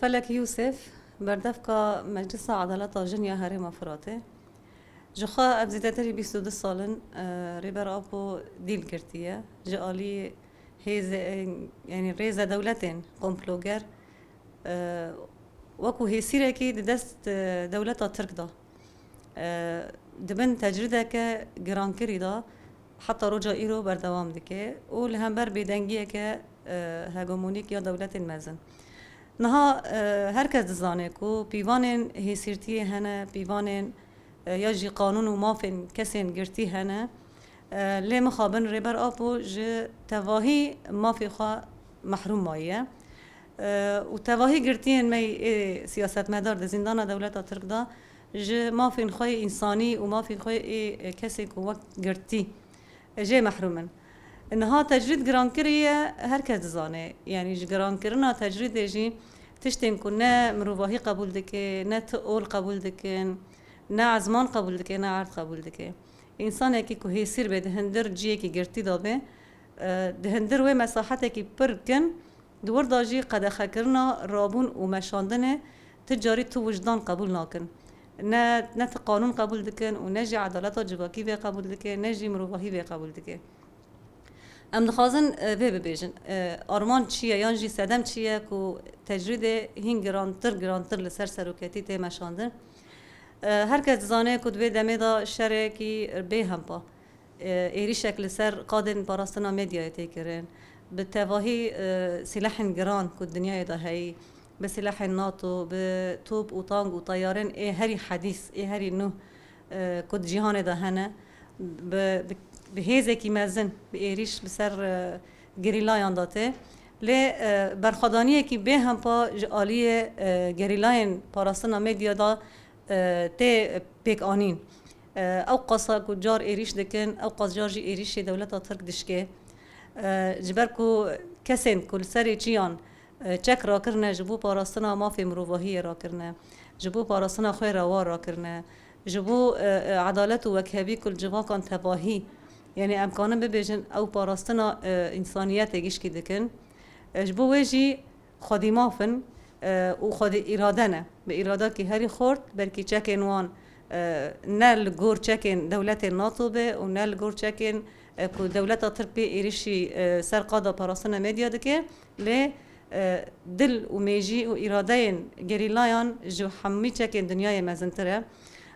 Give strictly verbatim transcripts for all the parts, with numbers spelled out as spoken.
Felek Yûsef, berdevka Meclisa Edaleta Jin ya Herêma Firatê. Ji xwe ev zêdetirî bîst û du sal in, e, Rêber Apo dîl girtiye. Ji alî hêze-, e, yanî rêze dewletên komploger, e, wekû hêsîrekî di dest, e, dewleta Tirk de. E, di bin tecrîdeke girankirî de heta roja îro berdewam dike û li hember bêdengiyeke, e, hegemonîk ya dewletên mezin. Niha, e, her kes dizane ku pîvanên hêsîrtiyê hene, pîvanên, e, ya jî qanûn û mafên kesên girtî hene. E, lê mixabin Rêber Apo ji tevahî mafê xwe mehrûm mayiye. E, û tevahî girtiyên me yê siyasetmedar di zîndana dewleta Tirk de ji mafên xwe yê însanî û mafên xwe yê, e, kesên ku wek girtî jê mehrûm in. Niha tecrîd girankirî ye, her kes dizane. Yanî ji girankirina tecrîdê jî tiştên ku ne mirovahî qebûl dike, ne ti ol qebûl dikin, ne ezman qebûl dike, ne erd qebûl dike. Însanekî ku hêsîr be di hindir ciyekî girtî de be, e, di hindir wê mesahetekî pir kin, di wir de jî qedexekirina rabûn û meşandinê ti carî tu wijdan qebûl nakin. Ne, ne ti qanûn qebûl dikin û ne jî edaleta civakî vê qebûl dike, ne jî mirovahî vê qebûl dike. Em dixwazin, e, vê bibêjin. E, armanc çi ye yan jî sedem çi ye ku tecrîdê hîn girantir, girantir li ser seroketî tê meşandin? E, her kes dizane ku di vê demê de şerekî bêhempa, e, êrîşek li ser qadên parastina medyayê tê kirin. Bi tevahî, e, sîlehên giran ku dinyayê de heyî, bi sîlehên NATO, bi top û tank û teyarên ê herî hedîs, ê herî nû, e, ku di cîhanê de hene, bi, bi, bi hêzekî mezin, bi êrîş bi ser, e, gerîlayan de tê. Lê, e, berxwedaniyekî bêhempa ji aliyê, e, gerîlayên parastina medya de, e, tê pêkanîn. E, ew qasa ku car êrîş dikin, ew qas car jî êrîşê dewleta Tirk dişkê. E, ji ber ku kesên ku li serê çiyan, e, çek rakirine, ji bo parastina mafê mirovahiyê rakirine, ji bo parastina xwe rewa rakirine, ji bo, e, e, edalet û wekhevî ku li civakan tevahî, yanî em kanin bibêjin ew parastina, e, însaniyetê gişkî dikin. E, ji bo wê jî xwedî maf in, e, û xwedî îrade ne. Bi îradekî herî xurt, belkî çekên wan, e, ne li gor çekên dewletên NATO be û ne li gor çekên, e, ku dewleta Tirk pê êrişî, e, ser qada parastina medya dike, lê, e, dil û mêjî û îradeyên gerîlayan ji hemî çekên dinyayê mezintir e.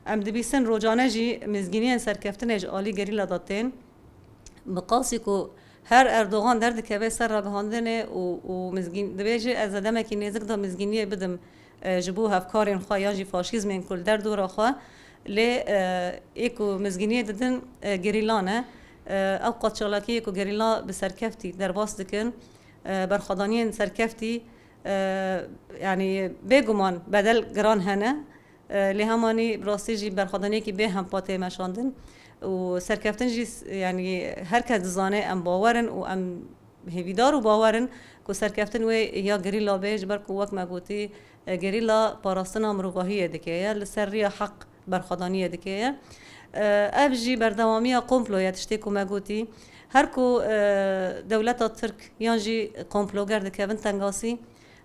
Em dibîsin rocane jî mizgîniyên serkeftinê ji alî gerîla de tên. Bi qasî ku her Erdogan derdikeve ser ragihandinê û, û mizgîn-, dibêje, ez di demekî nêzik de mizgîniyê bidim, e, ji bo hevkarên xwe yan jî faşîzmên ku li derdora xwe, lê, e, ê ku mizgîniyê didin, e, gerîla ne. E, ew qas çalakiyê ku gerîla bi serkeftî derbas dikin, e, berxwedaniyên serkeftî, e, yanî bêguman bedel giran hene. E, lê hemanî bi rastî jî berxwedaniyekî bêhempa tê meşandin û serkeftin jî s-, yanî her kes dizane em bawer in û em hêvîdar û bawer in ku serkeftin wê ya gerîla be, ji ber ku wek me gotî, e, gerîla parastina mirovahiyê dike ye, li ser riya heq berxwedaniyê dike ye. E, ev jî berdewamiya komplo ye, tiştê ku me gotî. Her ku, e, dewleta Tirk yan jî komploger dikevin tengasî,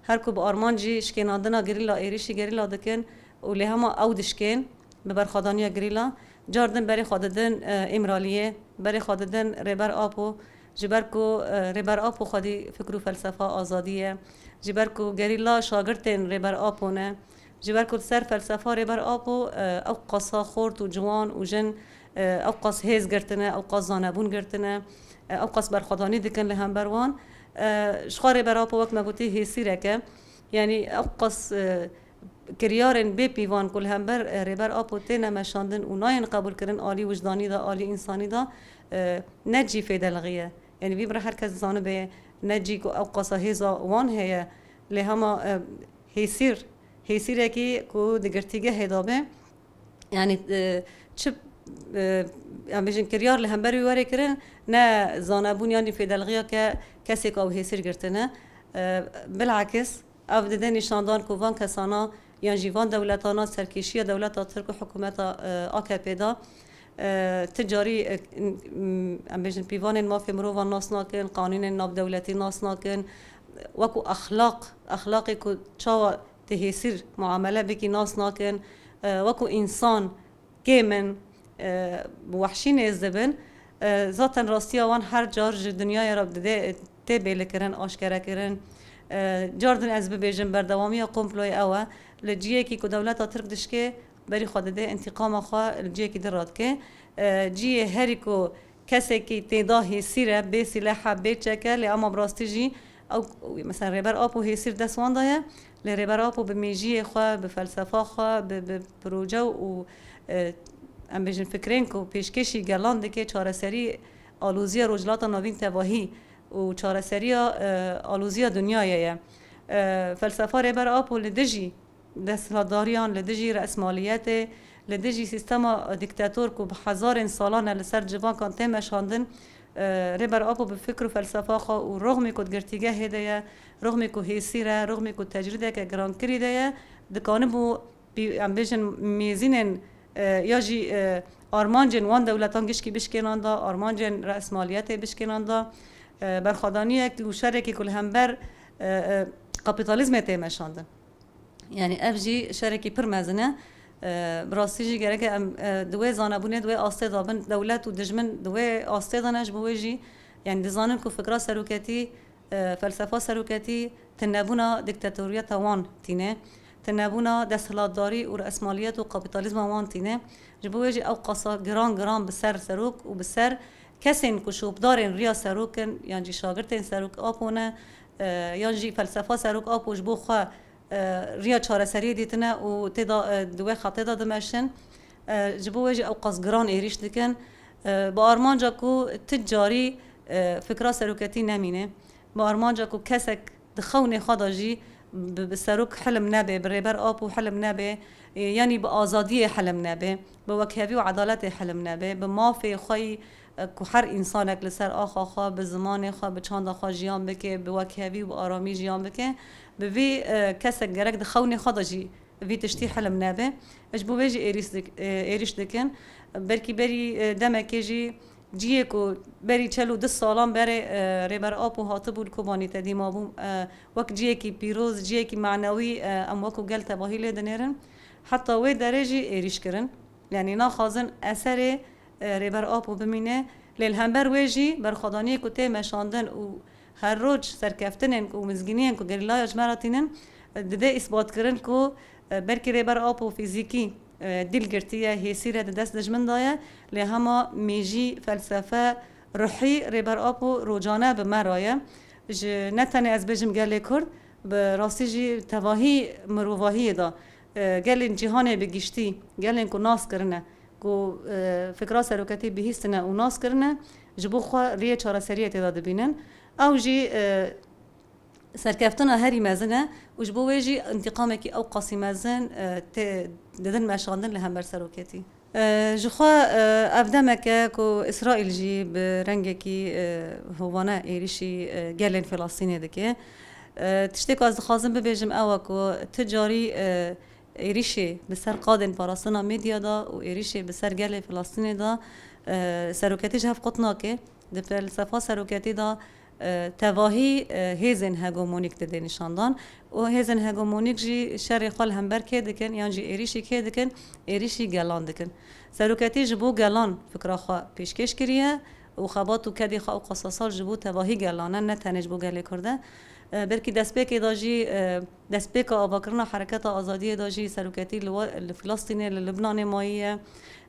her ku bi armancî şikênandina gerîla, êrîşî gerîla dikin û lê hema ew dişkên bi berxwedaniya gerîla, car din berê xwe didin, e, Îmraliyê, berê xwe didin Rêber Apo, ji ber ku, e, Rêber Apo xwedî fikr û felsefa azadî ye, ji ber ku gerîla şagirtên Rêber Apo ne, ji ber ku li ser felsefa Rêber Apo, e, ew qasa xort û ciwan û jin, e, ew qas hêz girtine, ew qas zanebûn girtine, e, ew qas berxwedanî dikin li hember wan. E, ji xwe Rêber Apo wek me gotî hêsîrek e. Yanî ew qas, e, kiryarên bê pîvan ku li hember, e, Rêber Apo têne meşandin û nayên qebûlkirin alî wijdanî de, alî însanî de, e, ne cî fêdelixî ye. Yanî vî bira her kes zanibe ne cî ku ew qasa hêza wan heye, lê hema, e, hêsîr, hêsîrekî ku di girtîgehê de be, yanî, e, çi, e, em bêjin kiryar li hember wî were kirin, ne zanebûn yanî fêdelxiya ke kesê ku ew hêsîr girtine. E, bilakis, ev dide nîşandan ku van kesana yan jî van dewletana serkêşiya dewleta Tirk û hikûmeta, e, A K P de, e, ti carî, e, m-, em bêjin pîvanên mafê mirovan nas nakin, qanûnên navdewletî nas nakin, wekû exlaq, exlaqê ku çawa tê hêsîr muamele bikî nas nakin, e, wekû însan kêm in, e, bi wehşî nêz dibin. E, zaten rastiya wan her car ji dinyayê re dide, tê bêlikirin, aşkerekirin. E, car din ez bibêjim, berdewamiya komployê ew e. Li ciyekî ku dewleta Tirk dişkê, berî xwe dide, întîqama xwe li ciyekî din radike. E, ciyê herî ku kesekî tê de hêsîr e, bê sîlehe, bê çeke, lê ema bi rastî jî ew, mesela Rêber Apo hêsîr dest wan de ye, lê Rêber Apo bi mêjiyê xwe, bi felsefa xwe, bi, bi proje û, e, em bêjin fikrên ku pêşkêşî gelan dike, çareserî aloziya Rojhilata Navîn tevahî û çareseriya, e, aloziya dinyayê ye. E, felsefa Rêber Apo li dijî desthilatdariyan, li dijî resmaliyetê, li dijî sîstema dîktator ku bi hezarên salan e li ser civankan tê meşandin, e, Rêber Apo bi fikr û felsefa xwe û roxmê ku di girtîgehê de ye, roxmê ku hêsîr e, roxmê ku tecrîdeke girankirî de ye, dikanibû pî-, em bêjin mêzînên, e, ya jî, e, armancên wan dewletan gişkî bişkênan da, armancên resmaliyetê bişkênan da, e, berxwedaniyek û şerekî ku li hember, e, e, kapîtalîzmê tê meşandin. Yanî ev jî şerekî pir mezin e. E, bi rastî jî gereke em, e, di wê zanebûnê, di wê astê de bin, dewlet û dijmin di wê astê de ne, ji bo wê jî, yanî dizanin ku fikra seroketî, e, felsefa seroketî, tinebûna dîktatoriyeta wan tîne, tinebûna desthilatdarî û resmaliyet û kapîtalîzma wan tîne. Ji bo wê jî ew qasa giran giran bi ser serok û bi ser kesên ku şopdarên riya serok in, yan jî şagirtên serok Apo ne, e, yan jî felsefa serok Apo ji bo xwe, e, riya çareseriyê dîtine û tê de, e, di wê xetê de dimeşin. E, ji bo wê jî ew qas giran êrîş dikin. E, bi armanca ku ti carî, e, fikra seroketî nemîne. Bi armanca ku kesek di xewnê xwe de jî bi, bi serok hilim nebe, bi Rêber Apo hilim nebe, e, yanî bi azadiyê hilim nebe, bi wekhevî û edaletê hilim nebe, bi mafê xwe yî, e, ku her însanek li ser axa xwe, bi zimanê xwe, bi çanda xwe jiyan bike, bi wekhevî û bi aramî jiyan bike, bi vî, e, kesek gerek di xewnê xwe de jî vî tiştî hilim nebe. Ji bo vê jî êrîs dik-, e, êrîş dikin. Belkî berî, e, demekê jî ciyê ku berî çel û du salan berê, e, Rêber Apo hatibû li Kobanî te dîma bû, e, wek ciyekî pîroz, ciyekî manewî, e, em wekû gel tevahî lê dinêrin. Heta wê derê jî êrîş kirin. Yanî naxwazin eserê, e, Rêber Apo bimîne. Lê li hember wê jî berxwedaniyê ku tê meşandin û her roj serkeftinên ku û mizgîniyên ku gerîlaya ji me re tînin, e, dide îsbatkirin ku, e, belkî Rêber Apo fîzîkî, e, dîl girtiye, hêsîr e, di dest dijmin de ye, lê hema mêjî, felsefe, ruhî Rêber Apo rocane bi me re ye. Ji, ne tenê ez bêjim gelê Kurd, bi rastî jî tevahî mirovahiyê de, e, gelên cîhanê bi giştî, gelên ku nas kirine, ku, e, fikra seroketî bihîstine û nas kirine, ji bo xwe riyê çareseriyê tê de dibînin. Ew jî, e, serkeftina herî mezin e û ji bo wê jî întîqamekî ew qasî mezin, e, tê didin meşandin li hember seroketî. E, ji xwe, e, ev demek e ku Îsraîl jî bi rengekî, e, hovane êrîşî, e, gelên Filistînê dike. E, tiştê ku ez dixwazim bibêjim ew e ku ti carî, e, êrîşê bi ser qadên parastina Medya de û êrîşê bi ser gelê Filistînê de, e, seroketî ji hev qut nake. Di felsefa seroketî de, e, tevahî, e, hêzên hegemonîk dide nîşandan. Û hêzên hegemonîk jî şerê xwe li hember kê dikin, yan jî êrîşî kê dikin, êrîşî gelan dikin. Seroketî ji bo gelan fikra xwe pêşkêş kiriye û xebat û kedê xwe ew qasa sal ji bo tevahî gelan e, ne tenê ji bo gelê Kurd e. E, belkî destpêkê de jî, e, destpêka avakirina Hereketa Azadiyê de jî seroketî li we-, li Filistînê, li Libnanê mayî ye.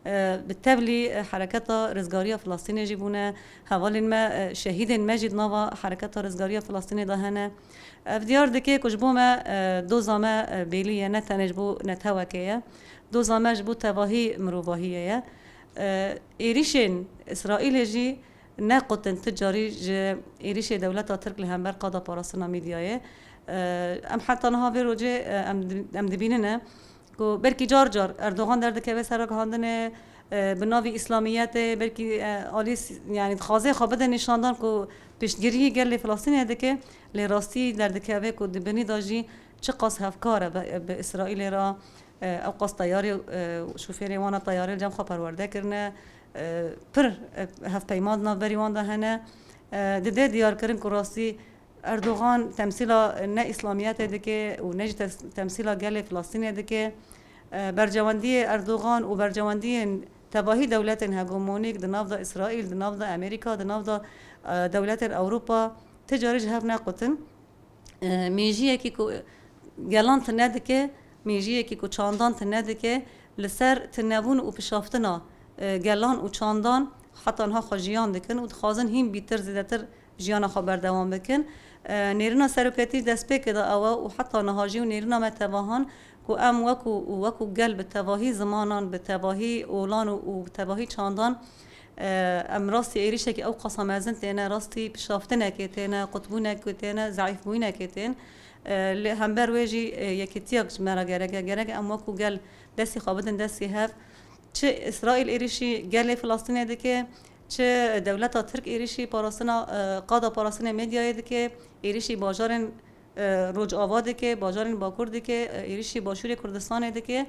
E, bi tevlî, e, Hereketa Rizgariya Filistînê jî bûne. Hevalên me, e, şehîdên me jî di nava Hereketa Rizgariya Filistînê de hene. Ev diyar dike ku ji bo me, e, doza me, e, bêlî ye, ne tenê ji bo netewekê ye. Doza me ji bo tevahî mirovahiyê ye. E, êrîşên Îsraîlê jî ne qutin ti carî ji êrîşê dewleta Tirk li hember qada parastina Medyayê. E, em heta niha vê rojê, e, em di-, em dibînine ku belkî car car Erdogan derdikeve ser ragihandinê, e, bi navî Îslamiyetê, belkî, e, alî s-, yanî dixwaze xwe bide nîşandan ku piştgirî gelê Filistînê dike, lê rastî derdikeve ku di binî de jî çiqas hevkar e bi, bi Îsraîlê re, e, ew qas teyarê, e, şofêrê wan e, teyarê li cem xwe perwerde kirine, e, pir, e, hevpeyman di navberî wan de hene. E, dide diyarkirin ku rastî Erdogan temsîla ne Îslamiyetê dike û ne jî tes-, temsîla gelê Filistînê dike. E, bercewendiyê Erdogan û bercewendiyên tevahî dewletên hegemonîk di nav de Îsraîl, di nav de Amerîka, di nav de, e, dewletên Ewropa ti carî ji hev nequtin. E, mêjiyekî ku gelan tune dike, mêjiyekî ku çandan tune dike, li ser tunebûn û pişaftina, e, gelan û çandan heta niha xwe jiyan dikin û dixwazin hîn bîtir, zêdetir jiyana xwe berdewam bikin. E, nêrîna seroketî destpêkê de ew e û heta niha jî û nêrîna me tevahan ku em wekû û wekû gel bi tevahî zimanan, bi tevahî olan û, û bi tevahî çandan, e, em rastî êrîşekî ew qasa mezin têne, rastî pişaftinekê têne, qutbûnekê têne, zeîfbûyînekê tên. E, li hember wê jî, e, yekîtiyak ji me re gerek e. Gerek e em wekû gel destî xwe bidin destî hev. Çi Îsraîl êrîşî gelê Filistînê dike, çi dewleta Tirk êrîşî parastina, e, qada parastinê medyayê dike, êrîşî bajarên, e, Rojava dike, bajarên Bakur dike, e, êrîşî Başûrê Kurdistanê dike.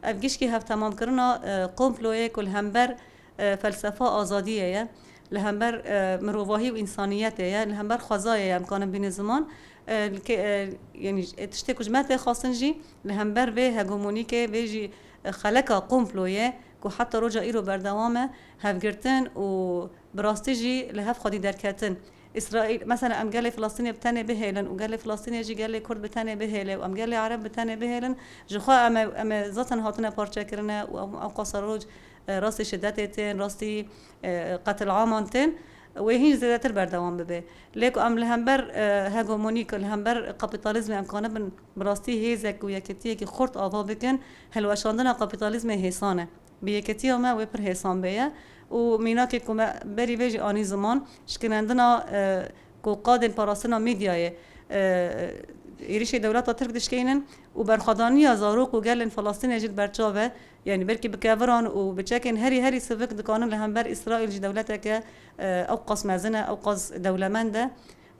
Ev gişkî hevtemamkirina, e, komployê ku li hember, e, felsefa azadiyê ye, li hember, e, mirovahî û însaniyetê ye, li hember xwezayê ye, em kanin bînin ziman. E, li ke-, e, yanî, e, tiştê ku ji me tê xwestin jî li hember vê hegemonîkê, vê jî, e, xeleka komployê ku heta roja îro berdewam e, hevgirtin û bi rastî jî li hev xwedî derketin. Îsraîl, mesela em gelê Filistînê bi tenê bihêlin û gelê Filistînê jî gelê Kurd bi tenê bihêle û em gelê Ereb bi tenê bihêlin, ji xwe em ê, em ê zaten hatine parçekirine û ew, ew qasa roj, e, rastî şidetê tên, rastî, e, qetilaman tên, wê hîn zêdetir berdewam bibe. Lê ku em li hember, e, hegemonîk, li hember kapîtalîzmê em kanibin bi rastî hêzek û yekîtiyekî xurt ava bikin, hilweşandina kapîtalîzmê hêsan e. Bi yekîtiya me wê pir hêsan bêye û mînakê ku me berî vê jî anî ziman, şikînandina, e, ku qadên parastina medyayê, e, êrîşê dewleta Tirk dişkînin û berxwedaniya zarok û gelên Filistînê jî li ber çav e. Yanî belkî bi keviran û bi çekên herî herî sivik dikanin li hember Îsraîl jî dewleteke, e, ew qas mezin e, ew qas dewlemend e.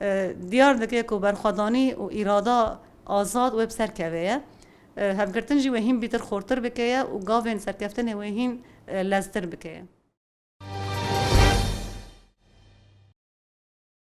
E, diyar dike ku berxwedanî û îrada azad wê bi ser kevê ye. E, hevgirtin jî wê hîn bîtir xurtir bike ye û gavên serkeftinê wê hîn, e, leztir bike ye.